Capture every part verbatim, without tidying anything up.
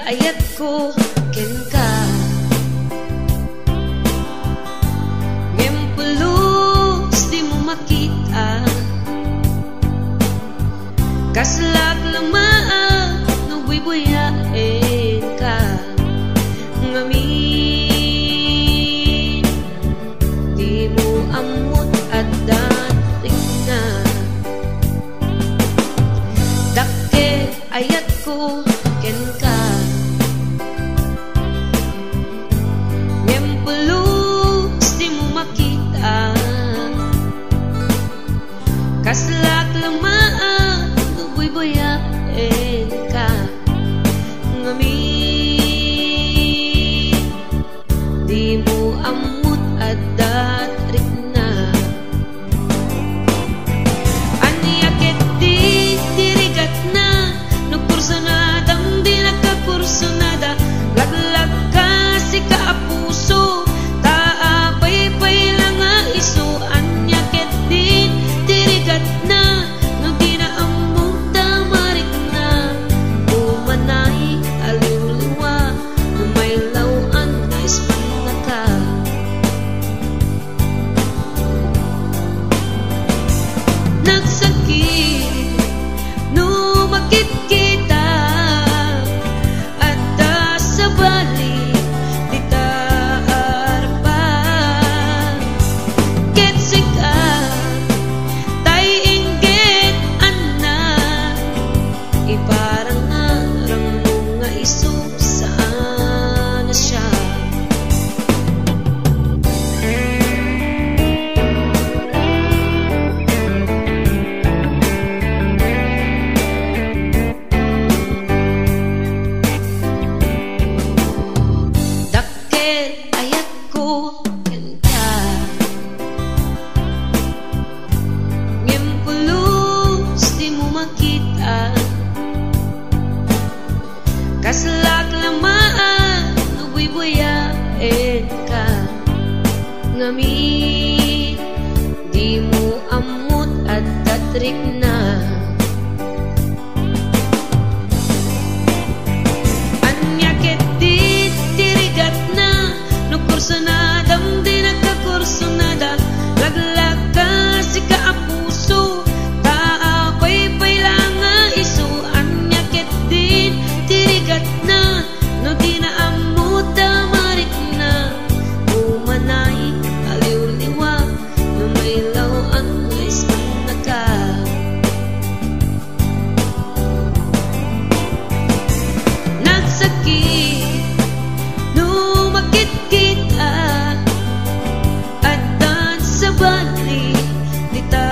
ayatko kenka. Ngem pulos dimo makita. Kaslak lama no buybuyaenka. Ngamin, dimo ammot adda rikna. Dakkel ayatko kenka. Ngem pulos dimo makita. Kaslak lama no buybuyaenka. Ngamin, dimo ammot adda rikna. Ania ketdi ti rigatna? No kursunadam, dinaka kursunada. Laglagka, sika a puso, ta apay pay la nga isu. Ania ketdi ti rigatna? No dina ammok ta marikna. Umanay a liwliwa, umaylaw-an nga ispannaka. Nagsakit no makitkita, adda sabali dita arpa. Ket sika, tay inggit, anna, iparangarangmo nga isu saan a siak. Dakkel ayatko kenka. Ngem pulos dimo makita. Kaslak lama no buybuyaenka. Ngamin, dimo ammot adda rikna. Ania ketdi ti rigatna? No kursunadam, dinaka kursunada. Laglagka, sika a puso, ta apay pay la nga isu. Ania ketdi ti rigatna? No dina ammot ta marikna. Umanay a liwliwa, no maylaw-an nga ispannaka. Nagsakit no makitkita, addan sabali dita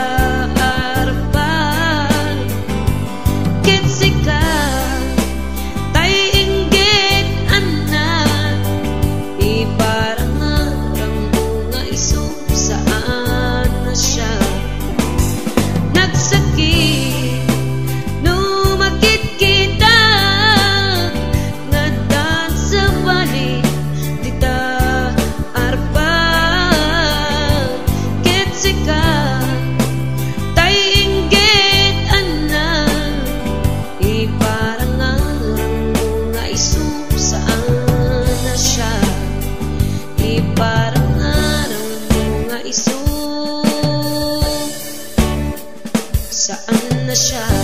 arpa. Ket sika, tay inggit, anna, iparangarangmo nga isu saan a siak. Nagsakit no makitkita, nga addan sabali dita arpa. Ket sika, tay inggit, anna, iparangarangmo nga isu saan a siak. Iparangarangmo nga isu saan a siak.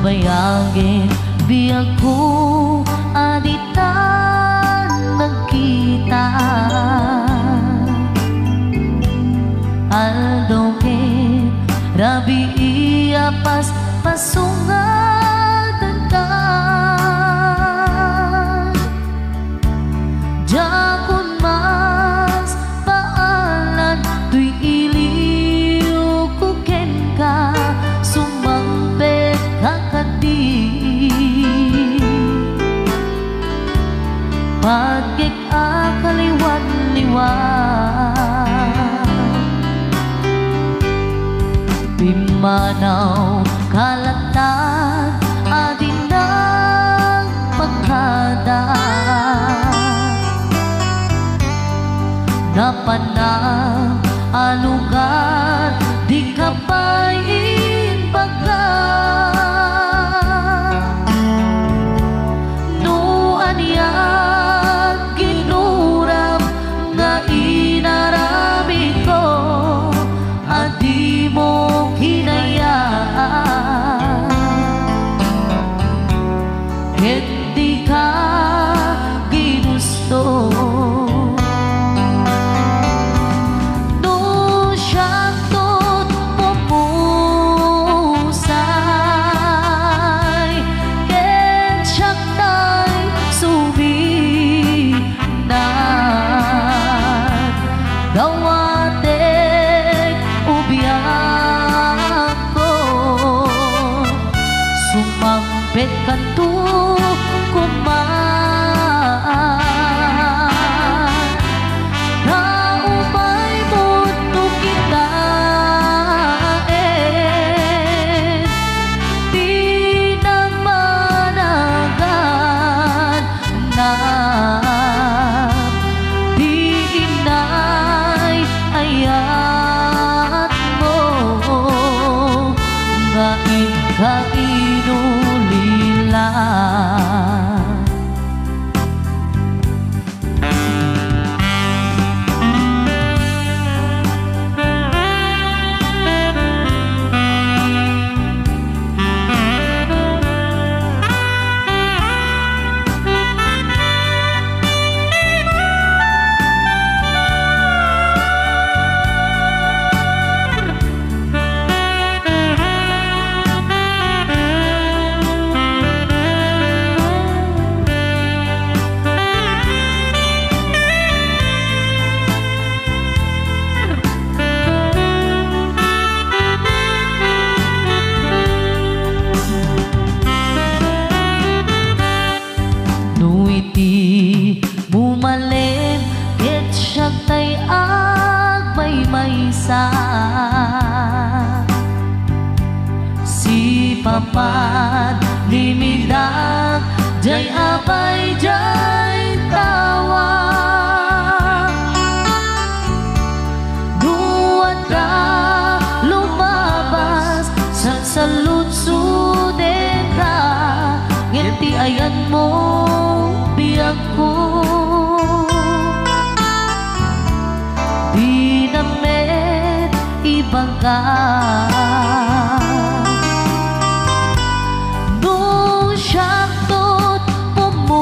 Bayagin biagko a ditan nagkita. Aldaw ken rabii a paspasungan. Diakon maspaalan toy iliwko kenka, sumangpetka kadi. Patgek a kaliwanliwan. Pimmanaw kalatta a di nagpakada. Napanam a lugar, dika pay imbaga. No anian ginuram nga inaramidko, a dimo kinayat, ket dika ginusto. No siakto pumusay, ket siak tay sumi- nat, dawatek o biagko, sumangpetkanto koma. Ta umay met no kitaen, pinagbanagad na ti inay ayatmo nga inka inulila. No iti bumalen, ket siak tay agmaymaysa. Sipapanimidak, diay apay, diay tawa. No adda lumabas, sansaludsodenka, ngem ti ayanmo, biagko, dinam met ibaga. No siakto pumusay,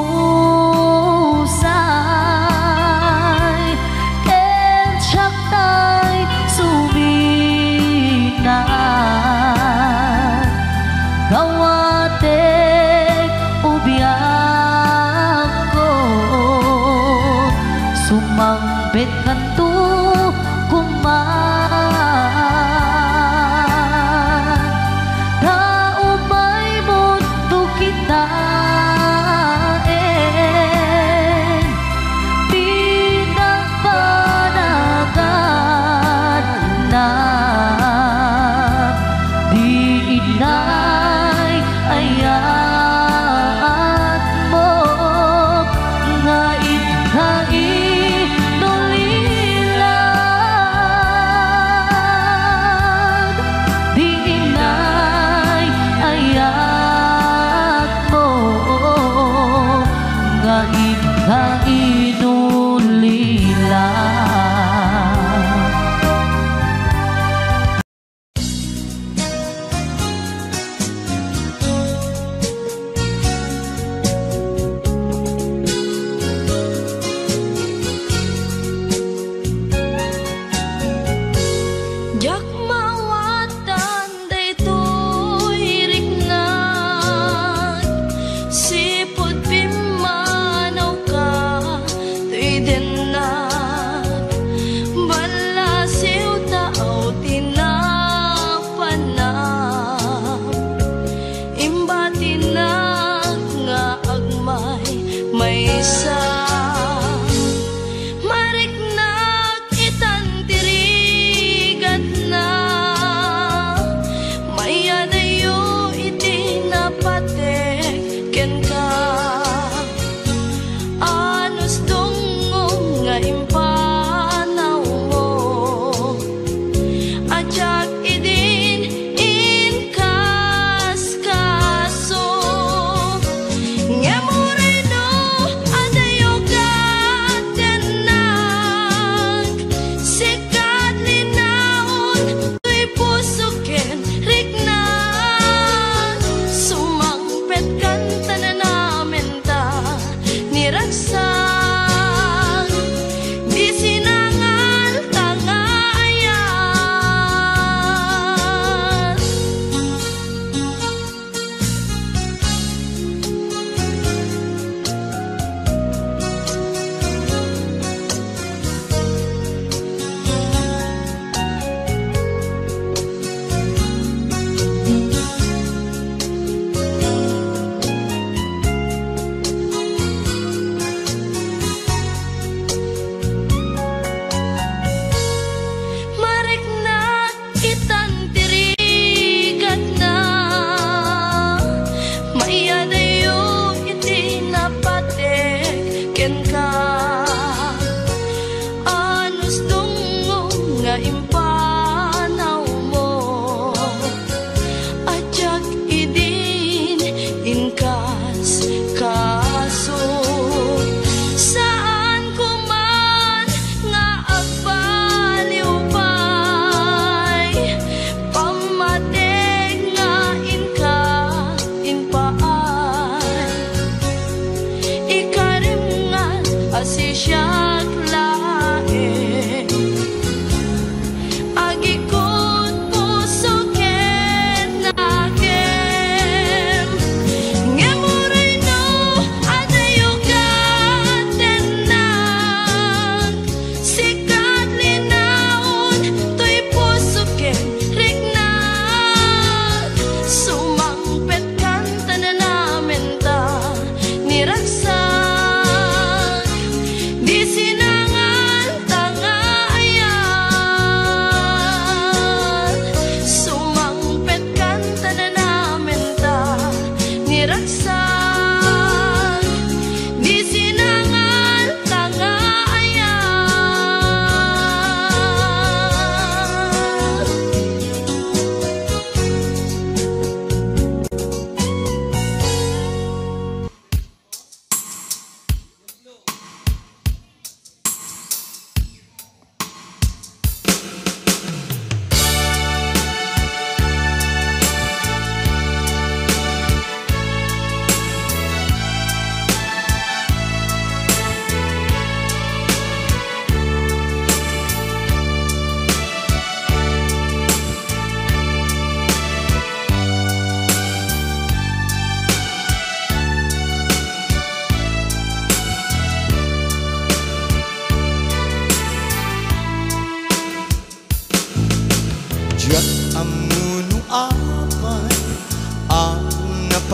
ket siak tay suminat, dawatek o biagko, sumangpetkanto koma. Ta umay met no kitaen, pinagbanagad na di inay ayatmo nga inka inulila.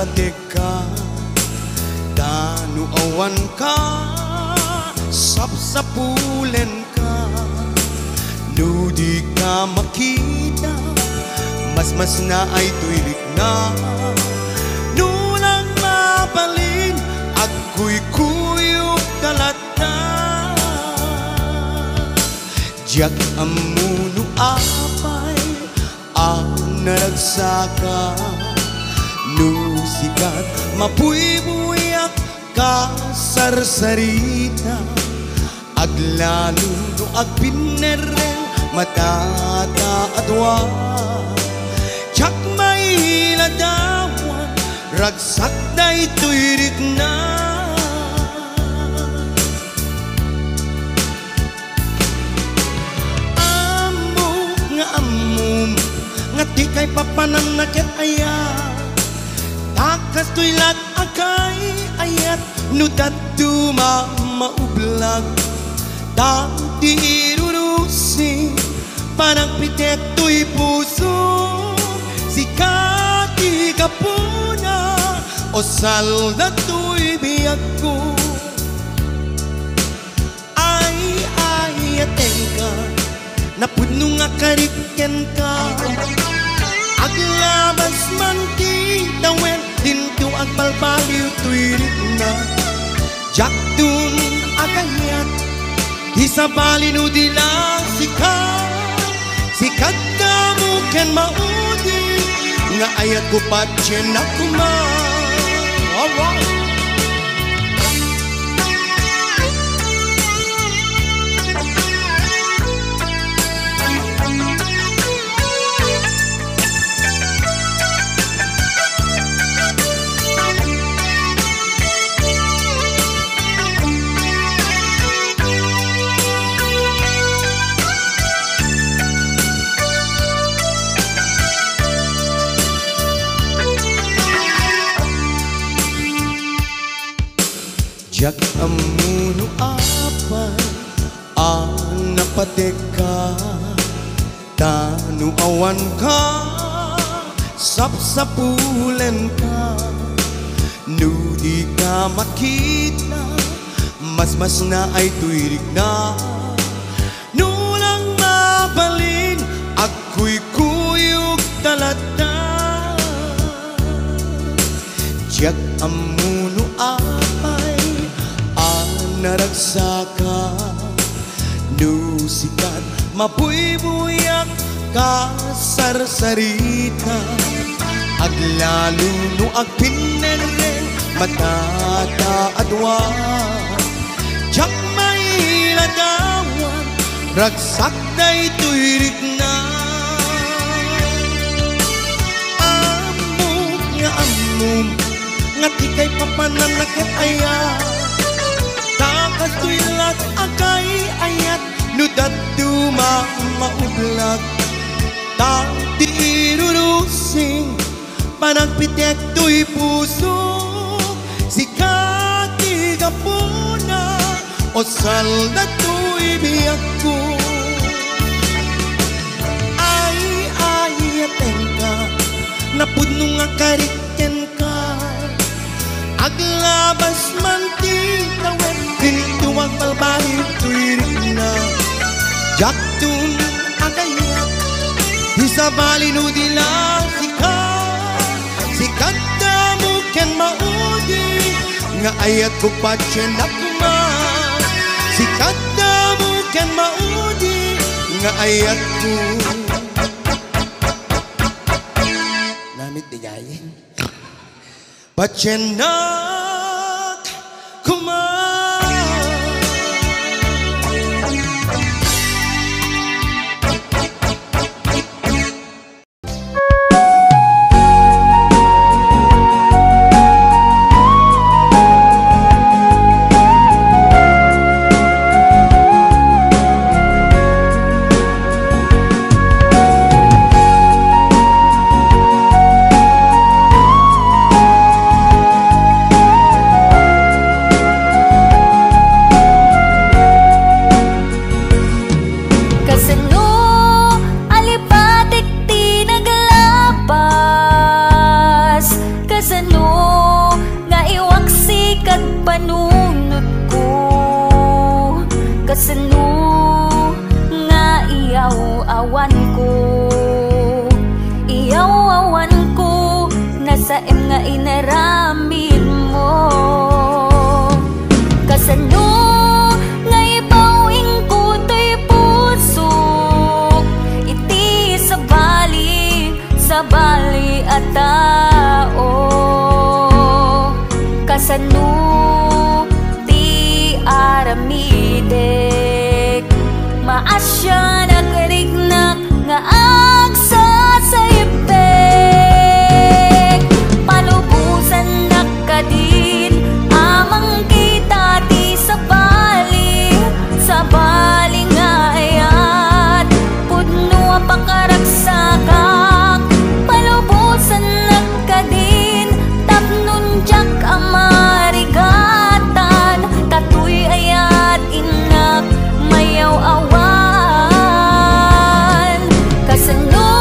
Tekka, ta no awanka, sapsapulenka. No dika makita, masmasnaay toy rikna. No lang mabalin, agkuykuyogta latta. Diak ammo no apay a naragsaka, no sikat mabuybuyak, kasarsarita, aglalo no agpinnerreng, matata a dua. Diak mailadawan, ragsak daytoy rikna. Ammok nga ammom nga dikay papananna ket aya. Ta kastoy latta a kay-ayat no dadduma maublag. Ta ti irurusing panagpitek toy puso, sika ti gapuna, o salda toy biagko. Ay, ay, atenka, napudno nga karik kenka. Aglabas man ti tawen, dinto agbalbaliw toy rikna. Diakton agayat, di sabali no di la sika. Sika damo ken maudi, nga ayatko patien a koma. Alright. Diak ammo no apay a napatekka, ta no awanka, sapsapulenka. No dika makita, masmasnaay toy rikna. No lang mabalin, agkuykuyogta latta. Diak ammo no apay a naragsaka. No sikat mabuybuyak, kasarsarita, aglalo no agpinnerreng, matata a dua. Diak mailadawan, ragsak daytoy rikna. Ammok nga ammom nga dikay papananna ket aya. Ta kastoy latta a kay-ayat no dadduma maublag. Ta ti irurusing panagpitek toy puso, sika ti gapuna, o salda toy biagko. Ay, ay, atenka, napudno nga karik kenka. Aglabas man ti tawen, dinto agbalbaliw toy rikna. Diakton agayat, di sabali no di la sika. Sika damo ken maudi, nga ayatko patien a koma. Sika damo ken maudi, nga ayatko. Namit di gayem. Patienak koma. Kasano a lipatik ti naglabas? Kasano Awanko, iyaw awanko, nasaem nga inaramidmo. Kasano nga ibaw-ingko toy pusok iti sabali, sabali a tao? Kasano ti aramidek? Maasian a kariknak nga agsasaibbek. Palubosannak kadin a mangkita ti sabali, sabali nga ayat. Pudno a pakaragsakak, palubosannak kadin tapno diak a marigatan. Tatoy ayat innak mayaw-awan. Kasano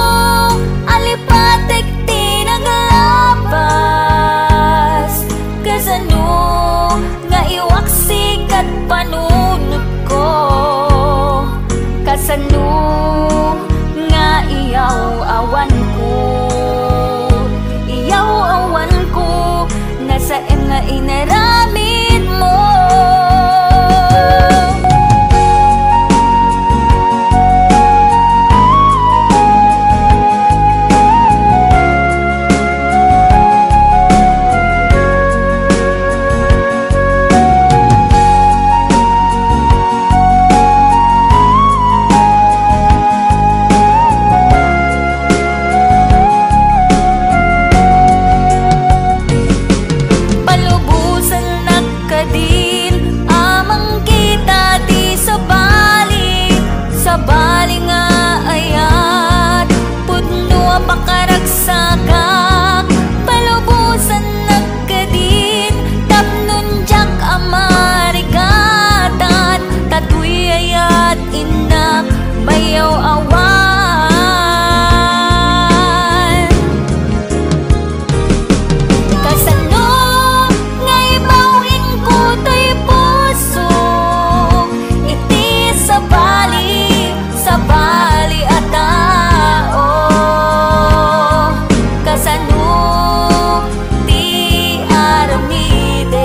a lipatek ti naglabas? Kasano nga iwaksik ket panunotko? Kasano nga iyaw-awanko, iyaw-awanko, nasaem nga inaramidmo? Palubosannak kadin a mangkita ti sabali, sabali nga ayat. Pudno a pakaragsakak, palubosannak kadin tapno diak a marigatan. Tatoy ayat innak mayaw-awan. Kasano nga ibaw-ingko toy puso iti sabali, sabali a tao? Kasano ti aramidek?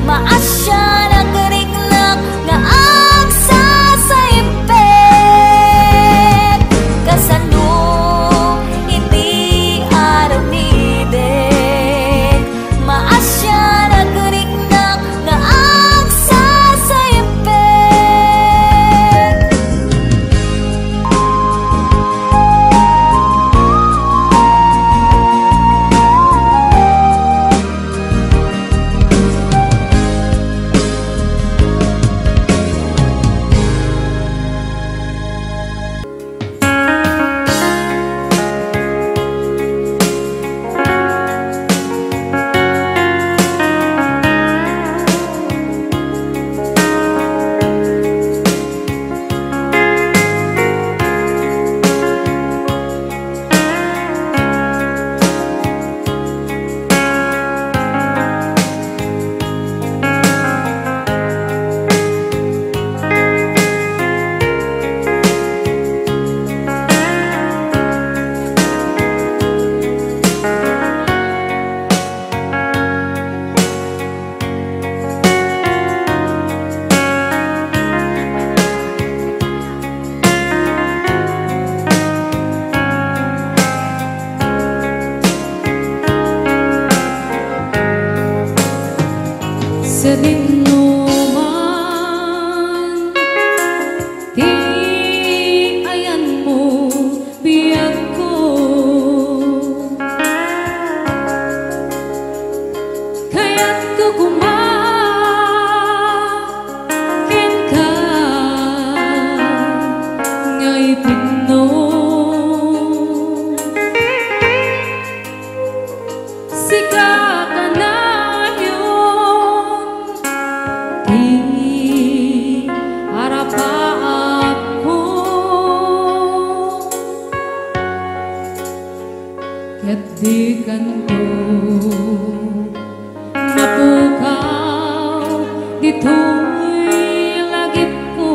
Maasian a kariknak nga agsasaibbek. Kasano iti aramidek? Maasian a kariknak nga agsasaibbek. Sadino man ti ayanmo, biagko. Kayatko koma kenka nga ipudno. Sika kanayon ti arapaapko. Ket dikanto napukaw ditoy lagipko.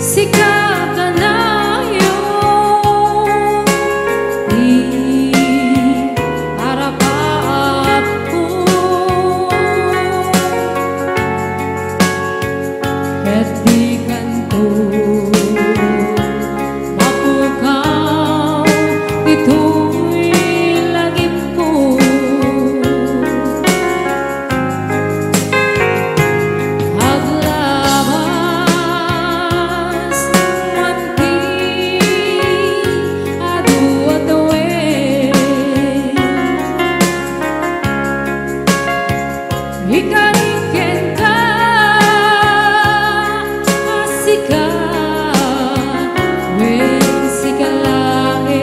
Sika kanayon ti arapaapko, ket dikanto mapukaw ditoy lagipko. Aglabas man ti adu a tawen, ikarik kenka a sika, wen sika laeng.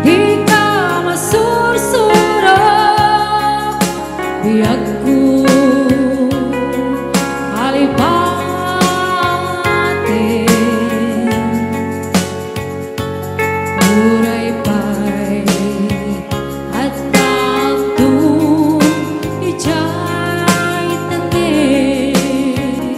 Dika masursuro, biagko, alipaten. Uray pay addanto idiay tengneng.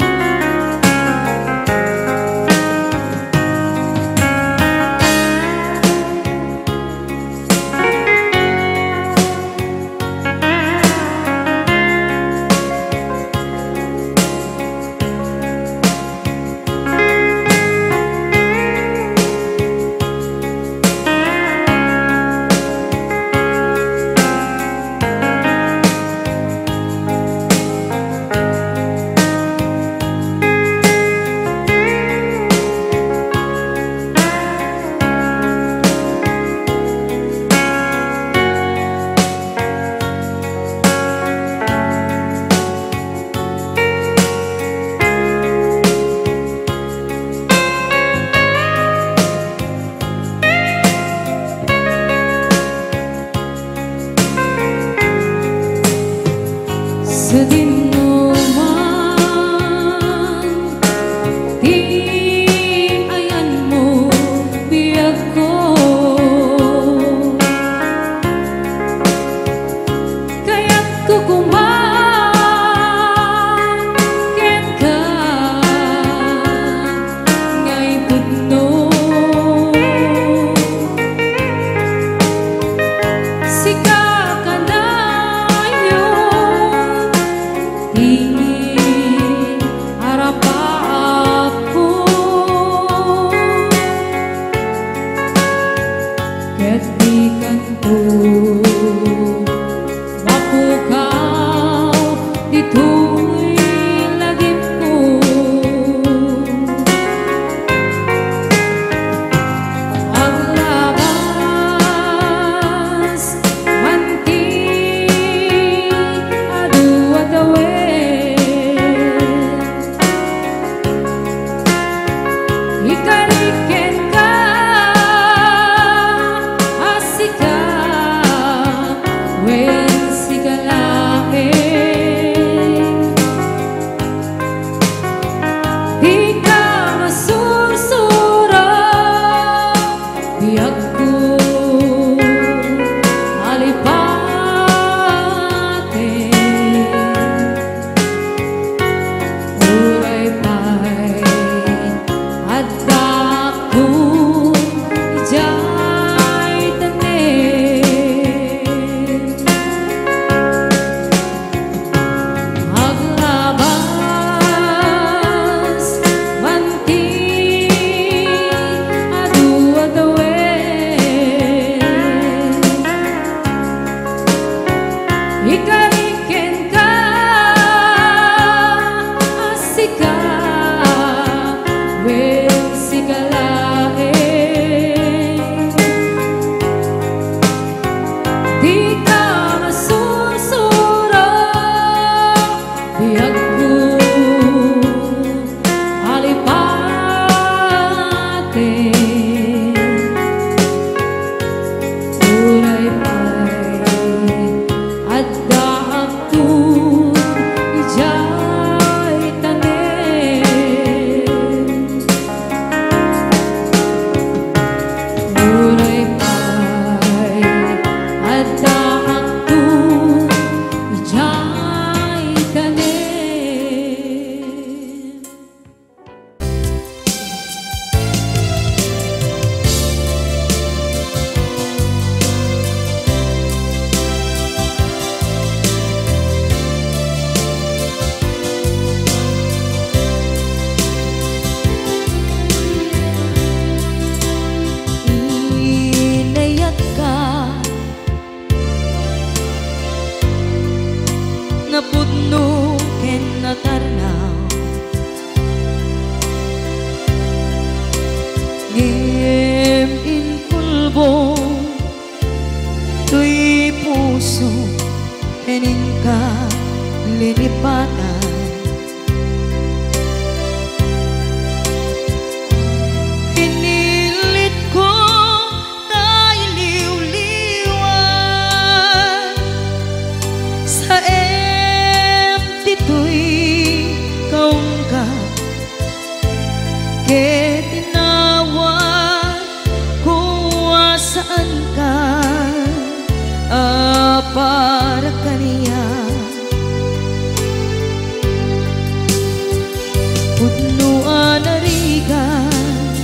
Pudno a narigat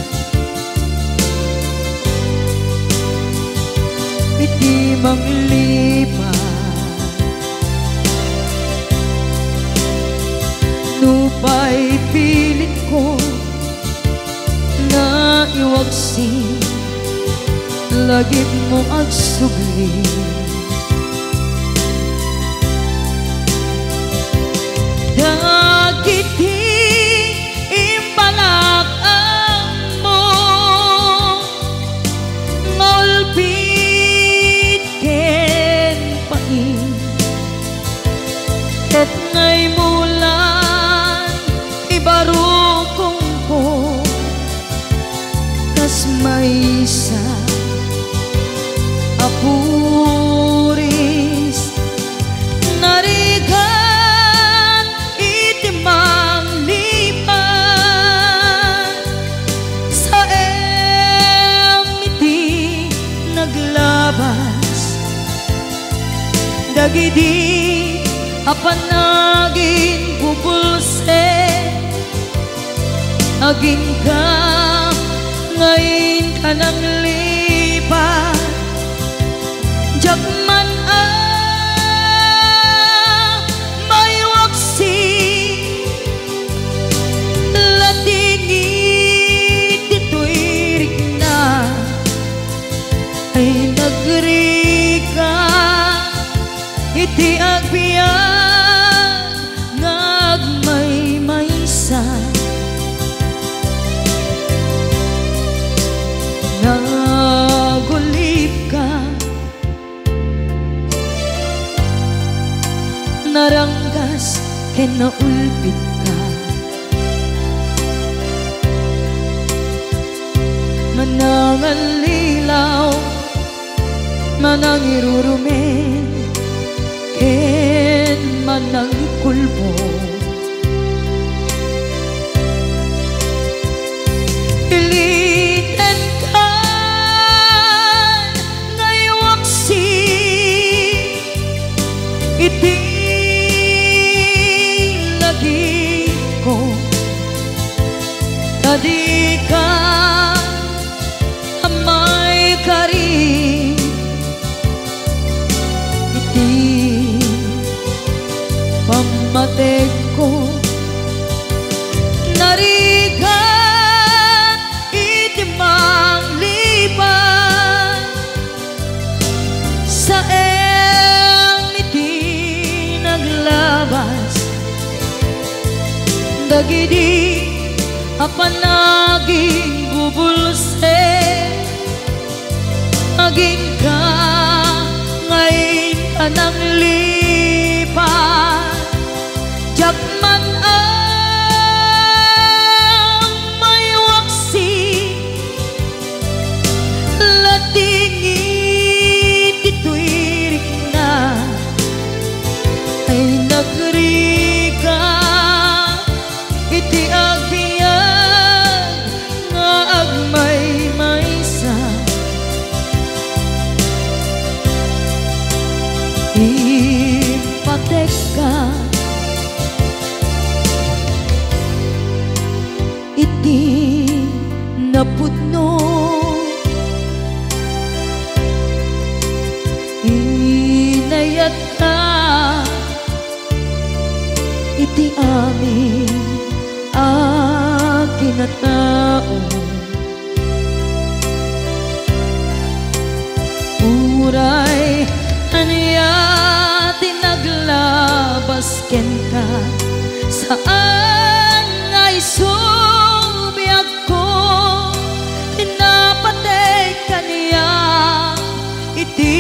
iti manglipat. Nupay pilitko nga iwaksi, lagipmo agsubli. Dagiti imbalak-ammo nga ulpit ken pain, ket naimmulan ti barukongko. Kas maysa a puris, narigat iti manglipat, saem iti naglabas dagidi a panaginbubulsek. Agingga nga inka nanglipat, diak man a maiwaksi, ladingit ditoy rikna. Ay nagrika iti agbiag nga agmaymaysa. Nagulipka, naranggas ken naulpitka. Manangallilaw, manangirurumen, ken manangikulbong. Ilitenka nga iwaksi iti lagipko, ta dika a maikari iti pammategko. Narigat iti manglipat, saem iti naglabas dagidi a panaginbubulsek. Agingga nga inka nanglipat, diak man a maiwaksi, ladingit ditoy rikna. Ay nagrika iti agbiag nga agmaymaysa. Impatekka iti napudno. Inayatka iti amin a kinatao. Uray ania ti naglabas kenka, saan nga isu biagko, pinapateg kaniak iti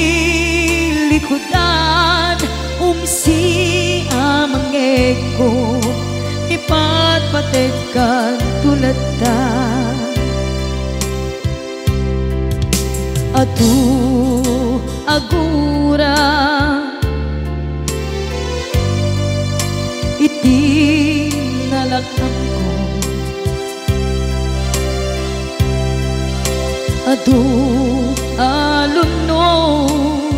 likudan, umsi a mangngegko, ipatpategkanto latta. Adu a gura iti nalak-amko. Adu a lunod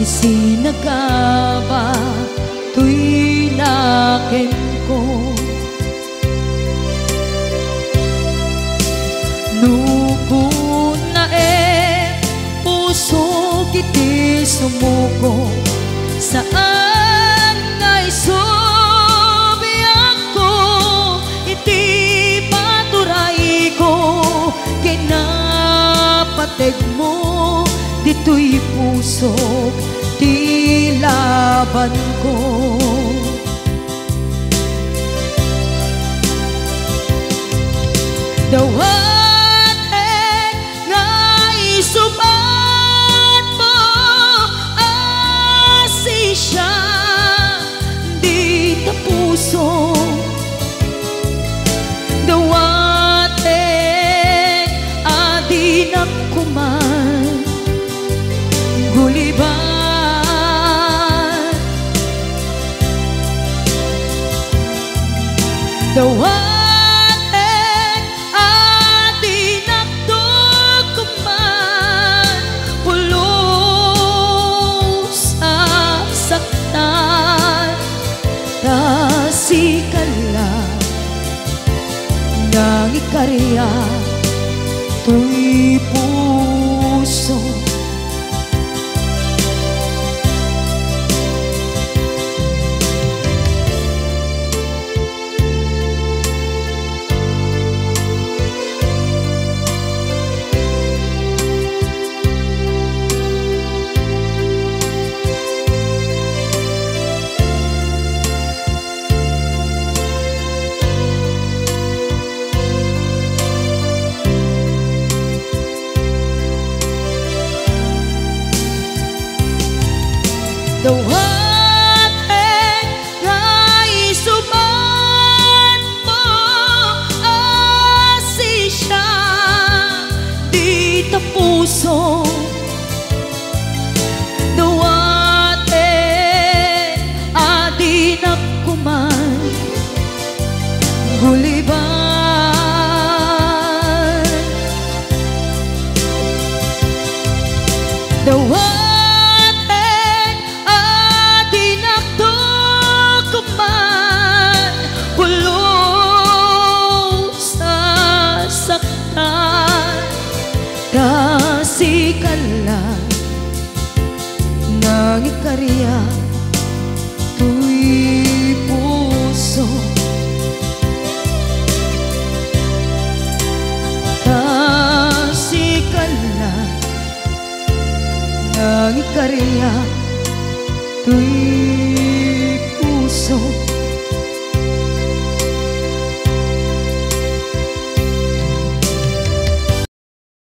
ti sinagaba toy nakemko. sumuko. Saan nga isubiakko iti paturayko, kinapategmo ditoy pusok ti labanko. Dawatek nga isubatmo a sisiak dita puso. Dawatek a dinak koman guliban. Dawatek a dinak koman pulos a saktan. Ta sika la nangikariak toy puso. Dawatek nga isubatmo a sisiak dita puso. Dawatek a dinak koman guliban. Dawatek a dinak koman pulos a saktan. Ta sika la nangikariak toy puso. Ta sika la nangikariak toy